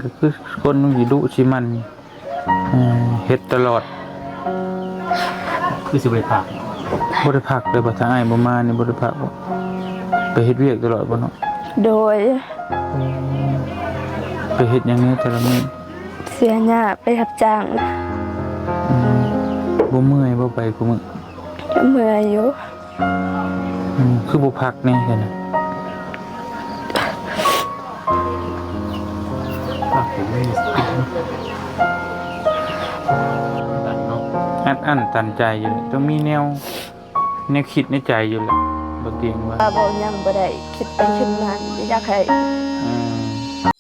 ກໍຄືຄົນທີ່ດຸຊິໝັ່ນ ເອີ ເຮັດຕະຫຼອດ. ຄືຊິບໍ່ໄດ້ພັກ? ບໍ່ໄດ້ພັກເລີຍບໍ່? ຖ້າອ້າຍບໍ່ມານີ້ບໍ່ໄດ້ພັກບໍ່? ໄປເຮັດວຽກຕະຫຼອດບໍ່ເນາະ? ໂດຍ. ໄປເຮັດຫຍັງແດ່ແຕ່ລະມື້? ເສຍຫຍ້າ ໄປຮັບຈ້າງ. ອືມ ບໍ່ເມື່ອຍບໍ່ໄປຄູ່ມື້? ກໍເມື່ອຍຢູ່. ອືມ ຄືບໍ່ພັກແດ່ຊັ້ນນະ? ອັດອັ້ນຕັນໃຈຢູ່ແຫຼະ ຕ້ອງມີແນວ ແນວຄິດໃນໃຈຢູ່ແຫຼະ ບໍ່ຕຽງວ່າ ວ່າເວົ້າຫຍັງບໍ່ໄດ້ ຄິດໄປຄິດມາ ຢາກໃຫ້ ອືມ.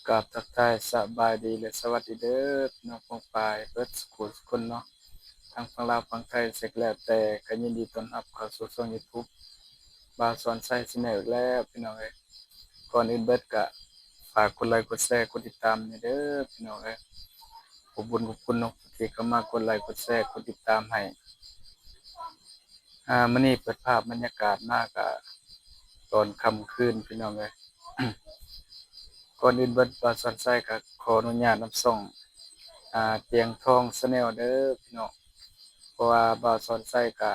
ກາບທັກທາຍສະບາຍດີ ແລະ ສະຫວັດດີເດີ ພີ່ນ້ອງປ້ອງປາຍເບິດສູ່ຄົນເນາະ ທັງຝັ່ງລາວຝັ່ງໄທ ເສັກແລ້ວແຕ່ ກໍຍິນດີຕ້ອນຮັບເຂົ້າສູ່ຊ່ອງຢູທູບ ບ່າວສອນໄຊ Channel ອີກແລ້ວ ພີ່ນ້ອງເອີຍ. ກ່ອນອື່ນເບິດກໍຝາກກົດໄລກົດແຊ ກົດຕິດຕາມແດ່ເດີ ພີ່ນ້ອງເອີຍ. ຂອບຄຸນ ຂອບຄຸນເນາະ ທີ່ເຂົ້າມາກົດໄລກົດແຊ ກົດຕິດຕາມໃຫ້. ອ່າ ມື້ນີ້ເປີດພາບບັນຍາກາດມາກະຕອນຄ່ຳຄືນ ພີ່ນ້ອງເອີຍ. ກ່ອນອື່ນເບິດ ບ່າວສອນໄຊກໍຂໍອະນຸຍາດນຳຊ່ອງ ອ່າ ຕຽງທອງ Channel ເດີ ພີ່ນ້ອງ. ເພາະວ່າບ່າວສອນໄຊກໍ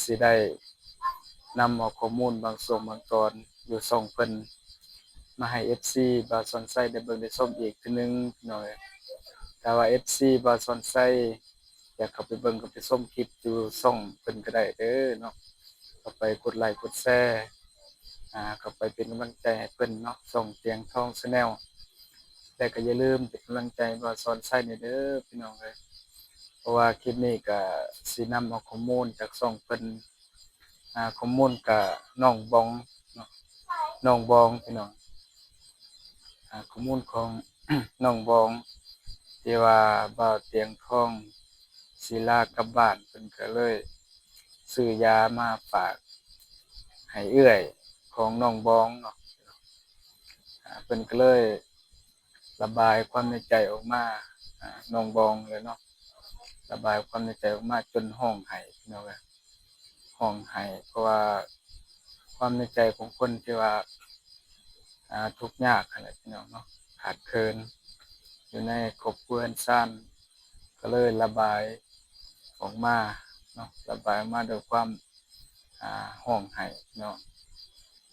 ຊິໄດ້ນຳເອົາຂໍ້ມູນບາງຊ່ວງບາງຕອນຢູ່ຊ່ອງເພິ່ນ ມາໃຫ້ເອັຟຊີບ່າວສອນໄຊໄດ້ເບິ່ງໄດ້ຊົມອີກເທື່ອໜຶ່ງ ພີ່ນ້ອງເອີຍ. ຖ້າວ່າເອັຟຊີບ່າວສອນໄຊ ຢາກເຂົ້າໄປເບິ່ງ ເຂົ້າໄປຊົມຄລິບຢູ່ຊ່ອງເພິ່ນກໍໄດ້ເດີເນາະ. ເຂົ້າໄປກົດໄລກົດແຊ ອ່າ ເຂົ້າໄປເປັນກຳລັງໃຈໃຫ້ເພິ່ນເນາະ ຊ່ອງຕຽງທອງ Channel. ແລະກໍຢ່າລືມເປັນກຳລັງໃຈໃຫ້ບ່າວສອນໄຊແດ່ເດີ ພີ່ນ້ອງເອີຍ. ເພາະວ່າຄລິບນີ້ກໍຊິນຳເອົາຂໍ້ມູນຈາກຊ່ອງເພິ່ນ ອ່າ ຂໍ້ມູນກະນ້ອງບອງເນາະ ນ້ອງບອງ ພີ່ນ້ອງ. ອ່າ ຂໍ້ມູນຂອງ ນ້ອງບອງ ທີ່ວ່າບ່າວຕຽງທອງສິລາກັບບ້ານ ເພິ່ນກໍເລີຍຊື້ຢາມາຝາກໃຫ້ເອື້ອຍຂອງນ້ອງບອງເນາະ. ອ່າ ເພິ່ນກໍເລີຍ ລະບາຍຄວາມໃນໃຈອອກມາ ອ່າ ນ້ອງບອງເລີຍເນາະ ລະບາຍຄວາມໃນໃຈອອກມາຈົນຮ້ອງໄຫ້ ພີ່ນ້ອງເອີຍ ຮ້ອງໄຫ້. ເພາະວ່າຄວາມໃນໃຈຂອງຄົນທີ່ວ່າ ອ່າ ທຸກຍາກຫັ້ນແຫຼະ ພີ່ນ້ອງເນາະ ຂາດເຂີນຢູ່ໃນຄອບຄົວເຮືອນຊານ ກໍເລີຍລະບາຍອອກມາເນາະ ລະບາຍອອກມາດ້ວຍຄວາມ ອ່າ ຮ້ອງໄຫ້ເນາະ.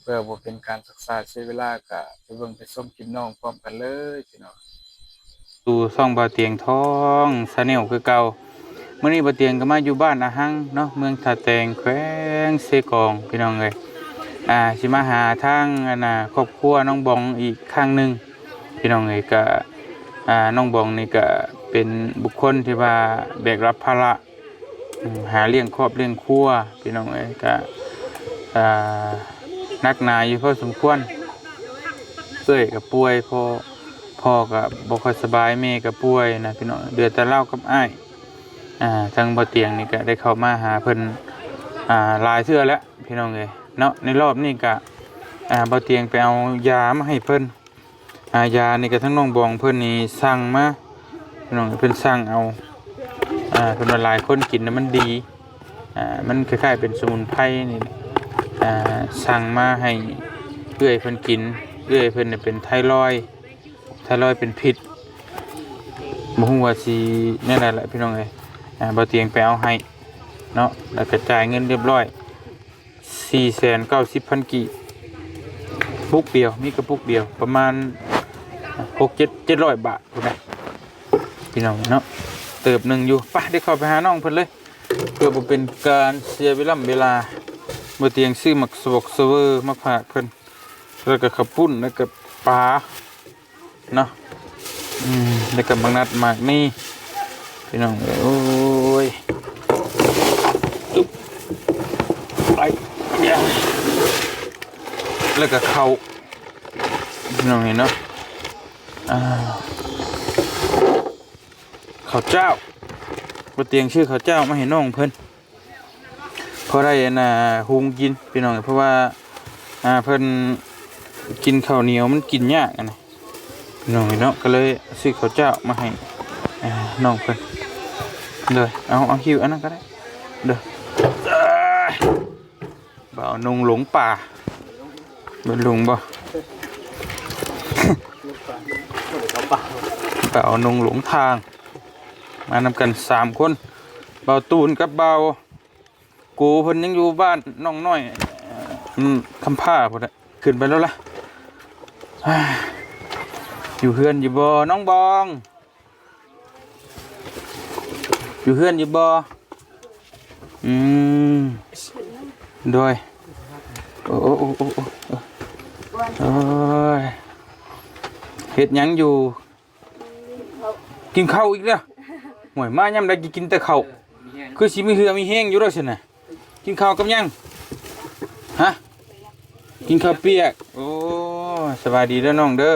ເພື່ອບໍ່ເປັນການຊັກຊ້າເສຍເວລາ ກະໄປເບິ່ງໄປຊົມຄລິບນ້ອງພ້ອມກັນເລີຍພີ່ນ້ອງ. ສູ່ຊ່ອງບ່າວຕຽງທອງ Channel ຄືເກົ່າ. ມື້ນີ້ບ່າວຕຽງກໍມາຢູ່ບ້ານອາຮັງເນາະ ເມືອງທ່າແຕງ ແຂວງເຊກອງ ພີ່ນ້ອງເອີຍ. ອ່າ ຊິມາຫາທາງ ອັນນ່າ ຄອບຄົວນ້ອງບອງອີກຄັ້ງໜຶ່ງ ພີ່ນ້ອງເອີຍ. ກະ ອ່າ ນ້ອງບອງນີ້ກະເປັນບຸກຄົນທີ່ວ່າແບກຮັບພາລະ ອາ ຫາລ້ຽງຄອບລ້ຽງຄົວ ພີ່ນ້ອງເອີຍ ກະ ອ່າ ໜັກໜາຢູ່ພໍສົມຄວນ. ເອື້ອຍກໍປ່ວຍ ພໍ່ ພໍ່ກໍບໍ່ຄ່ອຍສະບາຍ ແມ່ກໍປ່ວຍນະ ພີ່ນ້ອງ. ເຫຼືອແຕ່ລາວກັບອ້າຍ ອ່າ ທາງບ່າວຕຽງນີ້ກໍໄດ້ເຂົ້າມາຫາເພິ່ນ ອ່າ ຫຼາຍເທື່ອແລ້ວ ພີ່ນ້ອງເອີຍເນາະ. ໃນລອບນີ້ກໍ ອ່າ ບ່າວຕຽງໄປເອົາຢາມາໃຫ້ເພິ່ນ ອາ ຢານີ້ກໍທາງນ້ອງບອງເພິ່ນນີ້ສັ່ງມາ ນ້ອງເພິ່ນສັ່ງເອົາ ອາ ເພິ່ນວ່າຫຼາຍຄົນກິນແລ້ວມັນດີ ອາ ມັນຄ້າຍໆເປັນສະໝຸນໄພນີ້ ອາ ສັ່ງມາໃຫ້ເອື້ອຍເພິ່ນກິນ. ເອື້ອຍເພິ່ນນີ້ເປັນໄທຣອຍ ໄທຣອຍເປັນພິດ ບໍ່ຮູ້ວ່າຊິແນວໃດລະ ພີ່ນ້ອງເອີຍ. ອາ ບ່າວຕຽງໄປເອົາໃຫ້ເນາະ ແລ້ວກໍຈ່າຍເງິນຮຽບຮ້ອຍ ສີ່ແສນເກົ້າສິບພັນກີບ ປຸກດຽວ ມີກະປຸກດຽວ ປະມານ ຫົກ ເຈັດ ເຈັດຮ້ອຍບາດພຸ້ນນະ ພີ່ນ້ອງເນາະ ເຕີບໜຶ່ງຢູ່. ໄປ ໄດ້ເຂົ້າໄປຫານ້ອງເພິ່ນເລີຍ ເພື່ອບໍ່ເປັນການເສຍເວລາເວລາ. ບໍ່ຕຽງຊື້ໝາກສະຫວັກສະເຫວີມາຝາກເພິ່ນ ແລ້ວກໍເຂົ້າປຸ້ນ ແລ້ວກໍປາ ເນາະ ອືມ ແລ້ວກໍໝາກນັດໝາກນີ້ ພີ່ນ້ອງເອີຍ. ໂອ້ຍ ອຶບ ໄປ ແລ້ວກໍເຂົ້າ ພີ່ນ້ອງເຫັນເນາະ ອ່າ ເຂົ້າເຈົ້າ ບໍ່ຕຽງຊື້ເຂົ້າເຈົ້າມາໃຫ້ນ້ອງເພິ່ນ. ພໍໄດ້ອັນນ່າຫຸງກິນພີ່ນ້ອງ ເພາະວ່າ ອ່າ ເພິ່ນກິນເຂົ້າໜຽວມັນກິນຍາກຫັ້ນນະ ພີ່ນ້ອງເນາະ ກໍເລີຍຊື້ເຂົ້າເຈົ້າມາໃຫ້ ອ່າ ນ້ອງເພິ່ນເດີ. ເອົາ ເອົາຫິ້ວອັນນັ້ນກໍໄດ້ເດີ. ບ່າວນຸ່ງຫຼົງປ່າ ເປັນລຸງບໍ່? ກໍເອົານົງຫຼົງທາງ ມານຳກັນສາມຄົນ ບ່າວຕູນກັບບ່າວ ໂກເພິ່ນຍັງຢູ່ບ້ານນ້ອງນ້ອຍ ອືມ ຄຳພ້າພຸ້ນແຫຼະ ຂຶ້ນໄປແລ້ວລະ. ຢູ່ເຮືອນຢູ່ບໍ່ນ້ອງບອງ? ຢູ່ເຮືອນຢູ່ບໍ່? ອືມ ໂດຍ ໂອ້ ໂອ້ ໂອ້ ໂອ້ ໂອ້ຍ ເຮັດຫຍັງຢູ່? ກິນເຂົ້າອີກແລ້ວ. ໂອ້ຍ ມາຍາມໃດກິນແຕ່ເຂົ້າ ຄືຊິມີເຫື່ອມີແຮງຢູ່ດອກຊັ້ນນະ. ກິນເຂົ້າກັບຫຍັງ? ຮະ? ກິນເຂົ້າປຽກ. ໂອ້ ສະບາຍດີເດີນ້ອງເດີ.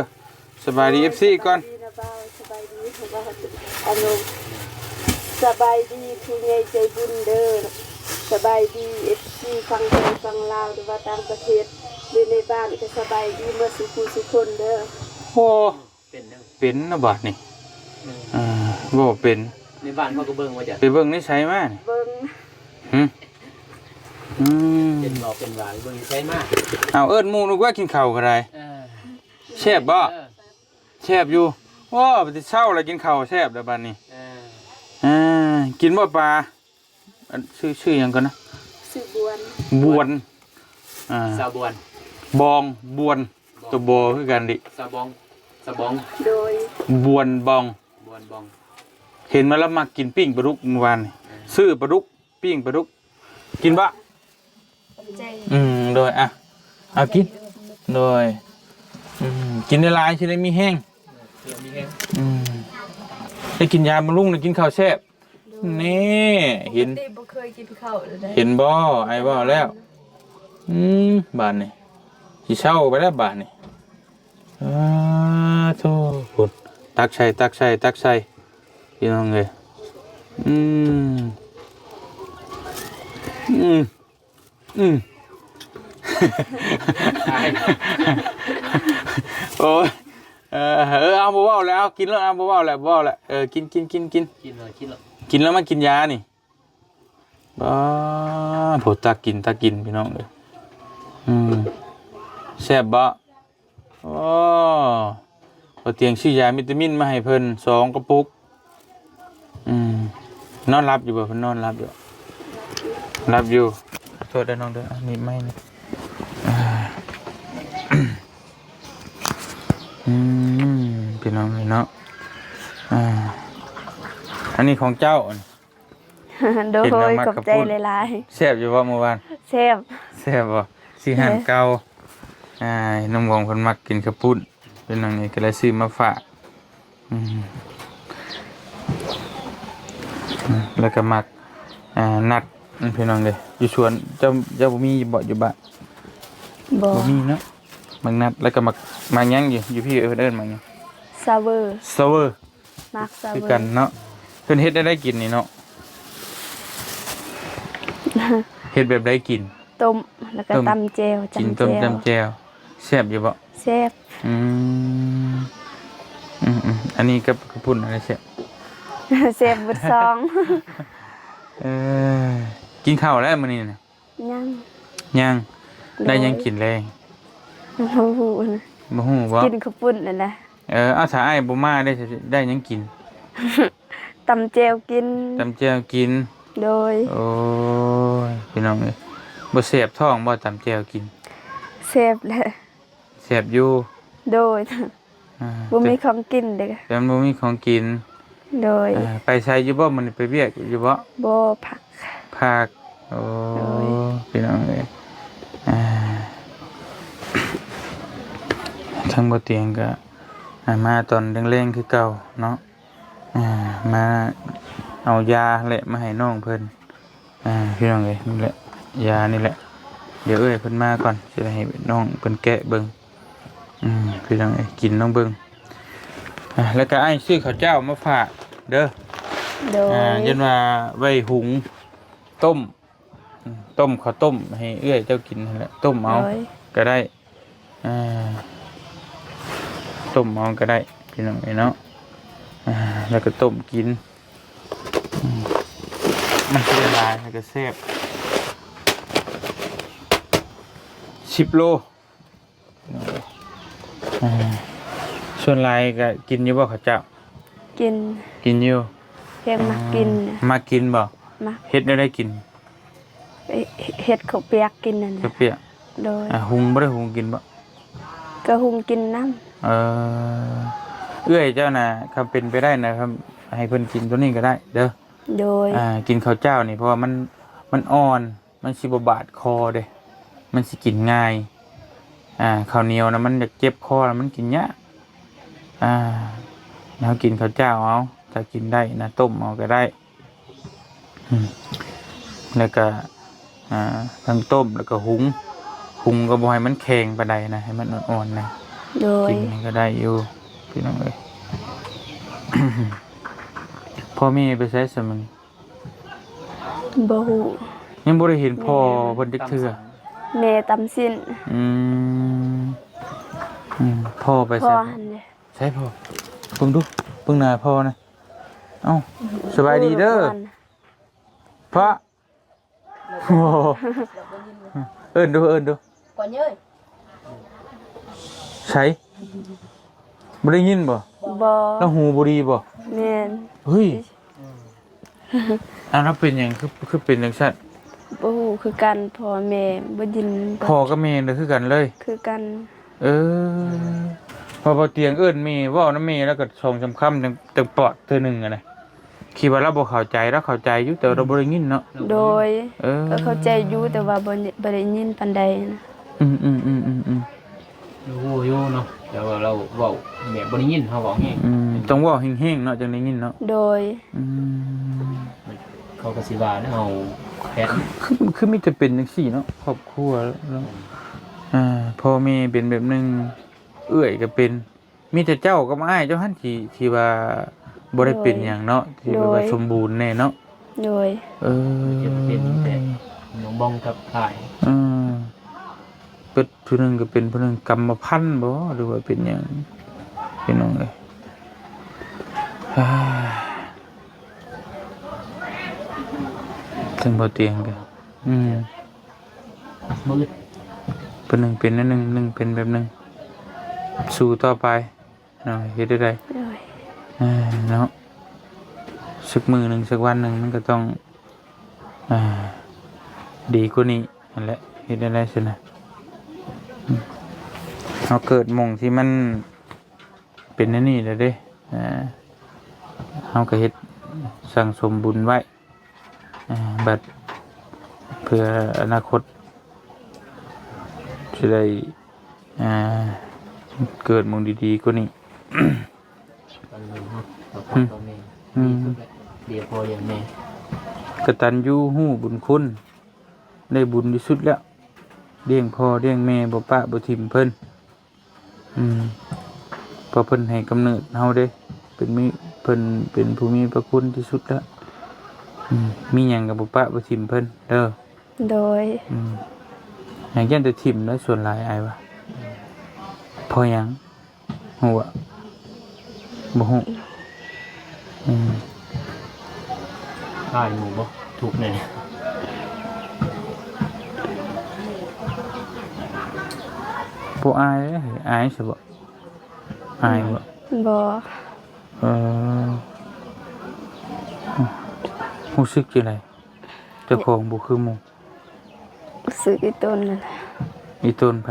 ສະບາຍດີ ເອັຟຊີ ກ່ອນ. ສະບາຍດີ ສະບາຍດີ ອັນ ສະບາຍດີຜູ້ໃຫຍ່ໃຈບຸນເດີ. ສະບາຍດີ ເອັຟຊີ ຝັ່ງໄທຝັ່ງລາວ ຫຼືວ່າຕ່າງປະເທດ ຢູ່ໃນບ້ານ ກໍສະບາຍດີໝົດສູ່ຜູ້ສູ່ຄົນເດີ. ໂອ້ ເປັນເນາະ ເປັນເນາະບາດນີ້. ອືມ ເອີ ເວົ້າເປັນ ໃນບ້ານເຮົາກໍເບິ່ງວ່າຈະ ໄປເບິ່ງໃນໃສມານີ້? ເບິ່ງ ຫຶ? ອືມ ເປັນເວົ້າເປັນວ່າ ໄປເບິ່ງໃນໃສມາ? ເອົາ ເອີ້ນໝູ່ລູກວ່າກິນເຂົ້າກໍໄດ້. ເອີ ແຊບບໍ່? ເອີ ແຊບຢູ່. ໂອ້ ໄປແຕ່ເຊົ້າແລ້ວ ກິນເຂົ້າແຊບແລ້ວບາດນີ້. ເອີ ເອີ ກິນບໍ່ປາ? ອັນ ຊື່ ຊື່ຫຍັງກ່ອນນະ? ຊື່ບວນ ບວນ ອ່າ ສາວບວນ ບອງ ບວນ ບອງ ຕົວ ບ ຄືກັນຕິ ສາວບອງ ສາວບອງ ໂດຍ ບວນບອງ ບວນບອງ. ເຫັນວ່າລາວມັກກິນປີ້ງປາດຸກມື້ວານນີ້. ເອີ ຊື້ປາດຸກ ປີ້ງປາດຸກ ກິນບໍ່? ຂອບໃຈ. ອືມ ໂດຍ ອ່ະ ເອົາກິນ ໂດຍ ອືມ ກິນຫຼາຍໆ ຊິໄດ້ມີແຮງ ເອີ ຊິໄດ້ມີແຮງ ອືມ ໄດ້ກິນຢາບຳລຸງ ໄດ້ກິນເຂົ້າແຊບ. ໂດຍ ນີ້ ເຫັນ ປົກກະຕິບໍ່ເຄີຍກິນເຂົ້າເລີຍເດ້ ເຫັນບໍ່? ອ້າຍເວົ້າແລ້ວ. ອືມ ບາດນີ້ ຊິເຊົາໄປແລ້ວບາດນີ້. ສາທຸ ພຸ້ນ ຕັກໃສ່ ຕັກໃສ່ ຕັກໃສ່ ພີ່ນ້ອງເອີຍ. ອືມ ອືມ ອືມ ໂອ້ຍ ເອີ ເອີ ເອົາ ບໍ່ເວົ້າແລ້ວ ເອົາ ກິນໂລດ ເອົາ ບໍ່ເວົ້າແລ້ວ ບໍ່ເວົ້າແລ້ວ. ເອີ ກິນ ກິນ ກິນ ກິນ ກິນເລີຍ ກິນເລີຍ ກິນແລ້ວມາກິນຢານີ້. ບ້າ ໂພດ ຕັກກິນ ຕັກກິນ ພີ່ນ້ອງເອີຍ. ອືມ ແຊບບໍ່? ໂອ້ ບໍ່ຕຽງຊື້ຢາວິຕາມິນມາໃຫ້ເພິ່ນສອງກະປຸກ. ອືມ ນອນຫຼັບຢູ່ບໍ່? ເພິ່ນນອນຫຼັບຢູ່ ຫຼັບຢູ່. ໂທດເດີນ້ອງເດີ ອັນນີ້ໄມ້ນີ້. ອືມ ພີ່ນ້ອງເອີຍເນາະ ອ່າ ອັນນີ້ຂອງເຈົ້າ. ໂດຍ ເຫັນວ່າມັກ ຂອບໃຈ ເຂົ້າປຸ້ນ ຫຼາຍໆ. ແຊບຢູ່ບໍ່ມື້ວານ? ແຊບ ແຊບບໍ່? ຊື້ຮ້ານເກົ່າ. ເອີ ອ່າ ນ້ອງບອງເພິ່ນມັກກິນເຂົ້າປຸ້ນ ເປັນຫຍັງນີ້ກໍເລີຍຊື້ມາຝາກ. ອືມ ແລ້ວກໍມັກ ອ່າ ນັດ ພີ່ນ້ອງເອີຍ. ຢູ່ສວນເຈົ້າ ເຈົ້າບໍ່ມີບໍ່ ຢູ່ບ້ານ? ບໍ່ ບໍ່ມີເນາະ. ໝາກນັດ ແລ້ວກໍໝາກ ໝາກຫຍັງຢູ່ ຢູ່ພີ້ເອີ້ນ ເອີ້ນໝາກຫຍັງ? ຊາເວີ ຊາເວີ. ໝາກຊາເວີ ຄືກັນເນາະ. ເພິ່ນເຮັດແນວໃດກິນນີ້ເນາະ? ເຮັດແບບໃດກິນ? ຕົ້ມ ແລ້ວກໍ ຕົ້ມ ຕຳແຈ່ວ ກິນຕົ້ມ ຕຳແຈ່ວ ຕຳແຈ່ວ. ແຊບຢູ່ບໍ່? ແຊບ. ອືມ ອືມໆ ອັນນີ້ກັບເຂົ້າປຸ້ນອັນໃດແຊບ? ແຊບເບິດສອງ. ເອີ ກິນເຂົ້າແລ້ວມື້ນີ້ນະ? ຍັງ. ຍັງ. ໂດຍ. ໄດ້ຫຍັງກິນແລງ? ບໍ່ຮູ້ນະ. ບໍ່ຮູ້ບໍ່? ກິນເຂົ້າປຸ້ນນັ້ນແຫຼະ. ເອີ ເອົາ ຖ້າອ້າຍບໍ່ມາໄດ້ ໄດ້ຫຍັງກິນ? ຕຳແຈ່ວກິນ. ຕຳແຈ່ວກິນ. ໂດຍ. ໂອ້ຍ ພີ່ນ້ອງເອີຍ ບໍ່ແສບທ້ອງບໍ່ ຕຳແຈ່ວກິນ? ແຊບແຫຼະ. ແຊບຢູ່. ໂດຍ. ອ່າ ບໍ່ມີຂອງກິນເດ້ ແຕ່ມັນບໍ່ມີຂອງກິນ. ໂດຍ. ເອີ ໄປໃສຢູ່ບໍ່ມື້ນີ້? ໄປວຽກຢູ່ບໍ່? ບໍ່ ພັກ ພັກ. ໂອ້ ໂດຍ ພີ່ນ້ອງເອີຍ ອ່າ ທາງບໍ່ຕຽງກໍ ອ່າ ມາຕອນແລງໆ ຄືເກົ່າເນາະ. ອ່າ ມາເອົາຢາແຫຼະມາໃຫ້ນ້ອງເພິ່ນ. ອ່າ ພີ່ນ້ອງເອີຍ ນີ້ແຫຼະ ຢານີ້ແຫຼະ. ດຽວເອື້ອຍເພິ່ນມາກ່ອນ ຊິໄດ້ໃຫ້ນ້ອງເພິ່ນແກະເບິ່ງ. ອືມ ພີ່ນ້ອງເອີຍ ກິນລອງເບິ່ງ. ອ່າ ແລ້ວກໍອ້າຍຊື້ເຂົ້າເຈົ້າມາຝາກເດີ. ໂດຍ. ອ່າ ຢ້ານວ່າໄວ້ຫຸງຕົ້ມ ອືມ ຕົ້ມເຂົ້າຕົ້ມໃຫ້ເອື້ອຍເຈົ້າກິນຫັ້ນແຫຼະ ຕົ້ມເອົາ. ໂດຍ. ກໍໄດ້ ອ່າ ຕົ້ມເອົາກໍໄດ້ ພີ່ນ້ອງເອີຍເນາະ. ອ່າ ແລ້ວກໍຕົ້ມກິນ. ອືມ ມັນຊິໄດ້ຫຼາຍ ແລ້ວກໍແຊບ. ສິບໂລ. ອ່າ ສ່ວນຫຼາຍກໍກິນຢູ່ບໍ່ເຂົ້າເຈົ້າ? ກິນ ກິນຢູ່. ພຽງມັກກິນ. ອືມ ມັກກິນບໍ່? ມັກ. ເຮັດແນວໃດກິນ? ເຮັດເຂົ້າປຽກກິນນັ້ນແຫຼະ. ເຂົ້າປຽກ. ໂດຍ. ອາ ຫຸງ ບໍ່ໄດ້ຫຸງກິນບໍ່? ກໍຫຸງກິນນຳ. ເອີ ເອື້ອຍເຈົ້ານະ ຄັນເປັນໄປໄດ້ນະ ໃຫ້ເພິ່ນກິນໂຕນີ້ກໍໄດ້ເດີ. ໂດຍ. ອາ ກິນເຂົ້າເຈົ້ານີ້ ເພາະວ່າມັນ ມັນອ່ອນ ມັນຊິບໍ່ບາດຄໍເດ້ ມັນຊິກິນງ່າຍ. ອາ ເຂົ້າໜຽວນະ ມັນຢາກເຈັບຄໍ ແລ້ວມັນກິນຍາກ. ອາ ເຮົາກິນເຂົ້າເຈົ້າເອົາ ຖ້າກິນໄດ້ນະ ຕົ້ມເອົາກໍໄດ້. ອືມ ແລ້ວກໍ ອາ ທັງຕົ້ມ ແລ້ວກໍຫຸງ ຫຸງກໍບໍ່ໃຫ້ມັນແຂງປານໃດນະ ໃຫ້ມັນອ່ອນໆນະ. ໂດຍ. ກິນນີ້ກໍໄດ້ຢູ່ ພີ່ນ້ອງເອີຍ. ພໍ່ແມ່ໄປໃສຊະມື້ນີ້? ບໍ່ຮູ້. ຍັງບໍ່ໄດ້ເຫັນພໍ່ເພິ່ນຈັກເທື່ອ. ແມ່ຕຳຊິ້ນ. ອືມ ອືມ ພໍ່ໄປໃສ? ພໍ່ຫັ້ນເດ້. ໃສພໍ່? ເບິ່ງດູ ເບິ່ງໜ້າພໍ່ນະ. ເອົ້າ ສະບາຍດີເດີ. ພໍ່ ໂອ້ ເອີ້ນດູ ເອີ້ນດູ. ໃສ? ບໍ່ໄດ້ຍິນບໍ່? ບໍ່. ລາວຫູບໍ່ດີບໍ່? ແມ່ນ. ເຮີ້ຍ ອາ ລາວເປັນຫຍັງ ຄື ຄືເປັນຈັ່ງຊັ້ນ? ບໍ່ຮູ້ຄືກັນ ພໍ່ແມ່ບໍ່ຍິນ. ພໍ່ກັບແມ່ລະຄືກັນເລີຍ? ຄືກັນ. ເອີ ເພາະວ່າຕຽງເອີ້ນແມ່ ເວົ້ານຳແມ່ ລາວກໍສອງສາມຄຳ ຈັ່ງ ຈັ່ງປອດເທື່ອໜຶ່ງຫັ້ນນະ. ຄິດວ່າລາວບໍ່ເຂົ້າໃຈ ລາວເຂົ້າໃຈຢູ່ ແຕ່ວ່າລາວບໍ່ໄດ້ຍິນເນາະ. ໂດຍ. ເອີ ກໍເຂົ້າໃຈຢູ່ ແຕ່ວ່າບໍ່ ບໍ່ໄດ້ຍິນປານໃດນະ. ອືມໆໆໆໆ ຮູ້ຢູ່ເນາະ ແຕ່ວ່າລາວເວົ້າແບບບໍ່ໄດ້ຍິນ ເຮົາເວົ້າແຮງ. ອືມ ຕ້ອງເວົ້າແຮງໆເນາະ ຈັ່ງໄດ້ຍິນເນາະ. ໂດຍ. ອືມ ເຂົາກໍຊິວ່າແລ້ວ ເຮົາແປດ ຄື ຄືມີແຕ່ເປັນຈັ່ງຊີ້ເນາະ ຄອບຄົວເນາະ. ອືມ ອ່າ ພໍ່ແມ່ເປັນແບບໜຶ່ງ ເອື້ອຍກໍເປັນ ມີແຕ່ເຈົ້າກັບອ້າຍເຈົ້າຫັ້ນທີ່ ທີ່ວ່າບໍ່ໄດ້ເປັນຫຍັງເນາະ. ໂດຍ. ທີ່ແບບວ່າ ໂດຍ ສົມບູນແດ່ເນາະ. ໂດຍ. ເອີ ເປັນແຕ່ນ້ອງບອງກັບອ້າຍ. ເອີ ເປັນຜູ້ໜຶ່ງກໍເປັນຜູ້ໜຶ່ງກຳມະພັນບໍ ຫຼືວ່າເປັນຫຍັງ ພີ່ນ້ອງເອີຍ. ເຖິງບໍ່ຕຽງກໍ ອືມ ມືດ ເພິ່ນໜຶ່ງເປັນແນວໜຶ່ງ ໜຶ່ງເປັນແບບໜຶ່ງ ສູ້ຕໍ່ໄປເນາະ. ເຮັດໄດ້ ໂດຍ ເອີ ເນາະ ສັກມື້ໜຶ່ງ ສັກວັນໜຶ່ງ ມັນກໍຕ້ອງ ອ່າ ດີກວ່ານີ້ຫັ້ນແຫຼະ. ເຮັດໄດ້ຊັ້ນນະ ເຮົາເກີດໝ່ອງທີ່ມັນ ເປັນແນວນີ້ແຫຼະເດ້. ເຮົາກໍເຮັດສັ່ງສົມບຸນໄວ້ ບັດເພື່ອອະນາຄົດ ຊິໄດ້ ເກີດໝ່ອງດີໆກວ່ານີ້. ຕອນນີ້ເນາະ ກະຕັນຍູຮູ້ບຸນຄຸນ ໄດ້ບຸນທີ່ສຸດແລ້ວ ລ້ຽງພໍ່ລ້ຽງແມ່ ບໍ່ປະບໍ່ຖິ້ມເພິ່ນ. ອືມ ເພາະເພິ່ນໃຫ້ກຳເນີດເຮົາເດ້ ເປັນມີ ເພິ່ນເປັນຜູ້ມີພະຄຸນທີ່ສຸດແລ້ວ. ອືມ ມີຫຍັງກໍບໍ່ປະບໍ່ຖິ້ມເພິ່ນເດີ. ໂດຍ. ອືມ ຫຍັງຢ້ານແຕ່ຖິ້ມແລ້ວ ສ່ວນຫຼາຍອ້າຍວ່າ ເພາະຫຍັງ ຮູ້ບໍ່? ບໍ່ຮູ້. ອືມ ອາຍໝູ່ບໍ່? ທຸກແນ່. ບໍ່ອາຍເດ້. ອາຍຊະບໍ່? ອາຍບໍ່? ບໍ່. ເອີ ຮູ້ສຶກຈັ່ງໃດ? ເຈົ້າຂອງບໍ່ຄືໝູ່. ຮູ້ສຶກອີ່ຕົນນັ້ນແຫຼະ. ອີ່ຕົນໃຜ?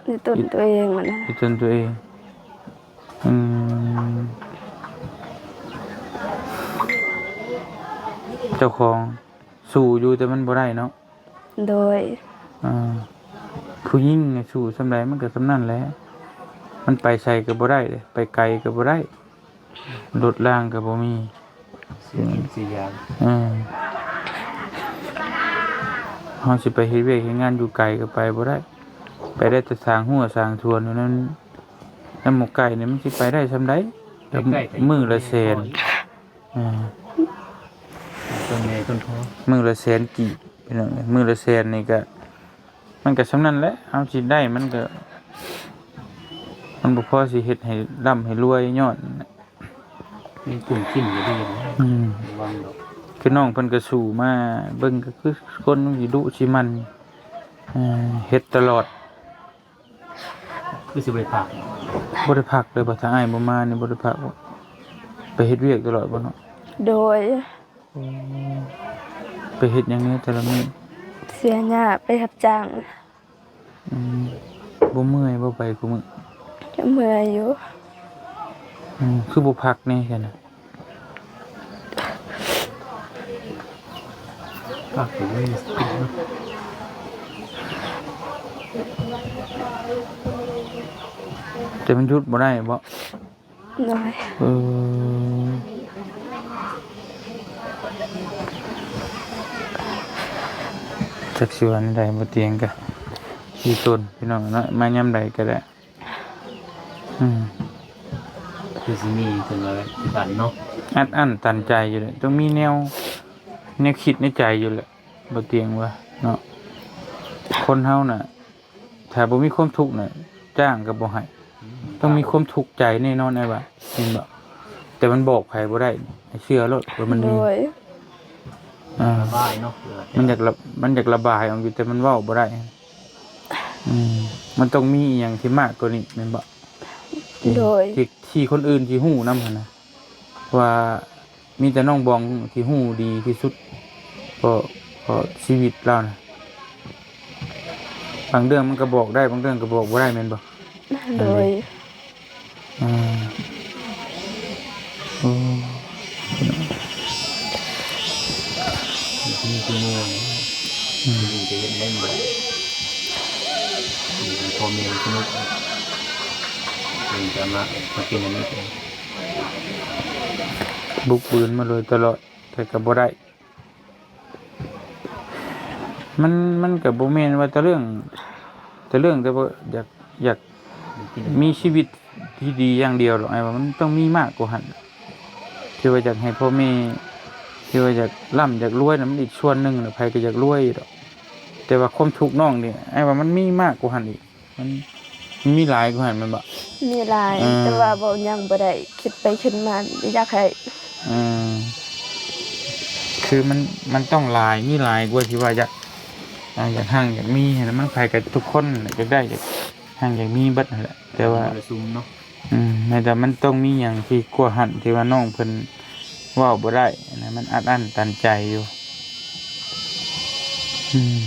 ອີ່ຕົນ ອີ່ ຕົວເອງນັ້ນແຫຼະ. ອີ່ຕົນຕົວເອງ. ອືມ ເຈົ້າຂອງສູ້ຢູ່ ແຕ່ມັນບໍ່ໄດ້ເນາະ. ໂດຍ. ອ່າ ຜູ້ຍິງນີ້ສູ້ສ່ຳໃດມັນກໍສ່ຳນັ້ນແຫຼະ. ມັນໄປໃສກໍບໍ່ໄດ້ເດ້ ໄປໄກກໍບໍ່ໄດ້. ລົດລາງກໍບໍ່ມີ ຊື້ກິນຊື້ຢາ. ເອີ ເຮົາຊິໄປເຮັດວຽກເຮັດງານຢູ່ໄກກໍໄປບໍ່ໄດ້ ໄປໄດ້ແຕ່ສ້າງຮົ້ວສ້າງສວນຢູ່ນັ້ນ. ນຳໝໍ້ໄກ່ນີ້ມັນຊິໄປໄດ້ສ່ຳໃດ? ໃກ້ໆ ມື້ລະແສນ. ເອີ ຕົ້ນໃຫຍ່ຕົ້ນພໍ ມື້ລະແສນກີບ ພີ່ນ້ອງເອີຍ. ມື້ລະແສນນີ້ກໍ ມັນກໍສ່ຳນັ້ນແຫຼະ ເຮົາຊິໄດ້ມັນກໍ ມັນບໍ່ພໍຊິເຮັດໃຫ້ລ່ຳໃຫ້ລວຍຍ້ອນ ມີກຸ່ມກິນກໍດີນະ. ອືມ ລະວັງດອກ ຄືນ້ອງເພິ່ນກໍສູ້ມາ ເບິ່ງກໍຄືຄົນຊິດຸຊິໝັ່ນ ເຮັດຕະຫຼອດ. ຄືຊິບໍ່ໄດ້ພາກ ບໍ່ໄດ້ພັກເລີຍບໍ່? ຖ້າອ້າຍບໍ່ມານີ້ບໍ່ໄດ້ພັກບໍ່? ໄປເຮັດວຽກຕະຫຼອດບໍ່ເນາະ? ໂດຍ. ໂອ້ ໄປເຮັດຫຍັງແດ່ແຕ່ລະມື້? ເສຍຫຍ້າ ໄປຮັບຈ້າງ. ອືມ ບໍ່ເມື່ອຍບໍ່ໄປຄູ່ມື້? ກໍເມື່ອຍຢູ່. ອືມ ຄືບໍ່ພັກແດ່ຊັ້ນນະ? ພັກຢູ່ເລີຍ ແຕ່ມັນຢຸດບໍ່ໄດ້ບໍ່? ໂດຍ. ເອີ ຈັກຊິວ່າແນວໃດ ບໍ່ຕຽງກະຂີ້ຕົນພີ່ນ້ອງເນາະ ມາຍາມໃດກະໄດ້. ອືມ ຄືຊິມີເພິ່ນວ່າອັດອັ້ນເນາະ ອັດອັ້ນຕັນໃຈຢູ່ແຫຼະ ຕ້ອງມີແນວ ແນວຄິດໃນໃຈຢູ່ແຫຼະ ບໍ່ຕຽງວ່າເນາະ. ຄົນເຮົານະ ຖ້າບໍ່ມີຄວາມທຸກນະ ຈ້າງກໍບໍ່ໃຫ້ ອືມ ຕ້ອງມີຄວາມທຸກໃຈແນ່ນອນ ອ້າຍວ່າ ແມ່ນບໍ່? ແຕ່ມັນບອກໃຜບໍ່ໄດ້ ໃຫ້ເຊື່ອໂລດວ່າມັນມີ. ໂດຍ. ອ່າ ລະບາຍເນາະ ມັນຢາກລະ ມັນຢາກລະບາຍອອກຢູ່ ແຕ່ມັນເວົ້າບໍ່ໄດ້. ອືມ ມັນຕ້ອງມີອີ່ຫຍັງທີ່ມາກກວ່ານີ້ແມ່ນບໍ່? ໂດຍ. ທີ່ ທີ່ຄົນອື່ນຊິຮູ້ນຳຫັ້ນນະ ວ່າມີແຕ່ນ້ອງບອງທີ່ຮູ້ດີທີ່ສຸດ ເພາະ ເພາະຊີວິດລາວນະ ບາງເລື່ອງມັນກໍບອກໄດ້ ບາງເລື່ອງກໍບອກບໍ່ໄດ້ແມ່ນບໍ່? ໂດຍ. ອ່າ ໂອ້ ມີຄືໝູ່ ອືມ ຢູ່ຈະເຮັດໄດ້ບໍ່? ຢູ່ກັບພໍ່ແມ່ສະໜຸກ ເພິ່ນຈະມາ ມາເປັນອັນນີ້ ບຸກບືນມາໂດຍຕະຫຼອດ ແຕ່ກໍບໍ່ໄດ້. ມັນ ມັນກໍບໍ່ແມ່ນວ່າແຕ່ເລື່ອງ ແຕ່ເລື່ອງແຕ່ວ່າຢາກ ຢາກມີຊີວິດທີ່ດີຢ່າງດຽວດອກ ອ້າຍວ່າມັນຕ້ອງມີມາກກວ່າຫັ້ນ. ທີ່ວ່າຢາກໃຫ້ພໍ່ແມ່ ທີ່ວ່າຢາກລ່ຳຢາກລວຍນະ ມັນອີກສ່ວນໜຶ່ງແຫຼະ ໃຜກໍຢາກລວຍຢູ່ດອກ ແຕ່ວ່າຄວາມທຸກນ້ອງນີ້ ອ້າຍວ່າມັນມີມາກກວ່າຫັ້ນອີກ. ມັນ ມັນມີຫຼາຍກວ່າຫັ້ນແມ່ນບໍ່? ມີຫຼາຍ ເອີ ແຕ່ວ່າເວົ້າຫຍັງບໍ່ໄດ້ ຄິດໄປຄິດມາຢາກໃຫ້ ເອີ ຄືມັນ ມັນຕ້ອງຫຼາຍ ມີຫຼາຍກວ່າທີ່ວ່າຢາກ ອ່າ ຢາກຮັ່ງຢາກມີຫັ້ນນະ ມັນໃຜກໍທຸກຄົນແຫຼະ ຢາກໄດ້ ຢາກຮັ່ງຢາກມີເບິດຫັ້ນແຫຼະ ແຕ່ວ່າ ບໍ່ໄດ້ຊຸມເນາະ. ອືມ ແມ່ນແຕ່ມັນຕ້ອງມີຫຍັງທີ່ກວ່າຫັ້ນ ທີ່ວ່ານ້ອງເພິ່ນເວົ້າບໍ່ໄດ້ນະ ມັນອັດອັ້ນຕັນໃຈຢູ່. ອືມ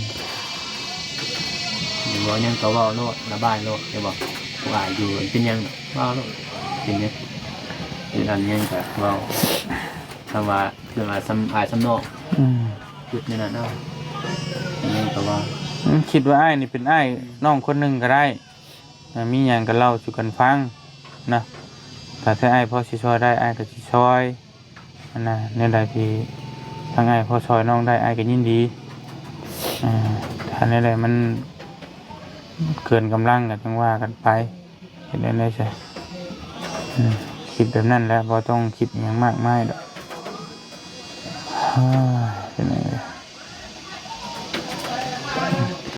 ເວົ້າຫຍັງກໍເວົ້າໂລດ ລະບາຍໂລດ ແມ່ນບໍ່? ຜູ້ອ້າຍຢູ່ ເປັນຫຍັງ ເວົ້າໂລດ ເປັນຫຍັງ ເປັນອັນຫຍັງກໍເວົ້າ ຄຳວ່າ ຄືວ່າສ່ຳອ້າຍສ່ຳນ້ອງ ອືມ ຄິດແນວນັ້ນເອົາ ເປັນຫຍັງກໍເວົ້າ. ອືມ ຄິດວ່າອ້າຍນີ້ເປັນອ້າຍນ້ອງຄົນໜຶ່ງກໍໄດ້. ອ່າ ມີຫຍັງກໍເລົ່າສູ່ກັນຟັງນະ ຖ້າແທ້ອ້າຍພໍຊິຊ່ອຍໄດ້ ອ້າຍກໍຊິຊ່ອຍ ຫັ້ນນະ ແນວໃດທີ່ທາງອ້າຍພໍຊ່ອຍນ້ອງໄດ້ ອ້າຍກໍຍິນດີ. ອ່າ ຖ້າແນວໃດມັນເກີນກຳລັງກໍຈັ່ງວ່າກັນໄປ ເຮັດແນວໃດຊະ. ອືມ ຄິດແບບນັ້ນແຫຼະ ບໍ່ຕ້ອງຄິດຫຍັງມາກມາຍດອກ. ເອີ ເປັນຫຍັງ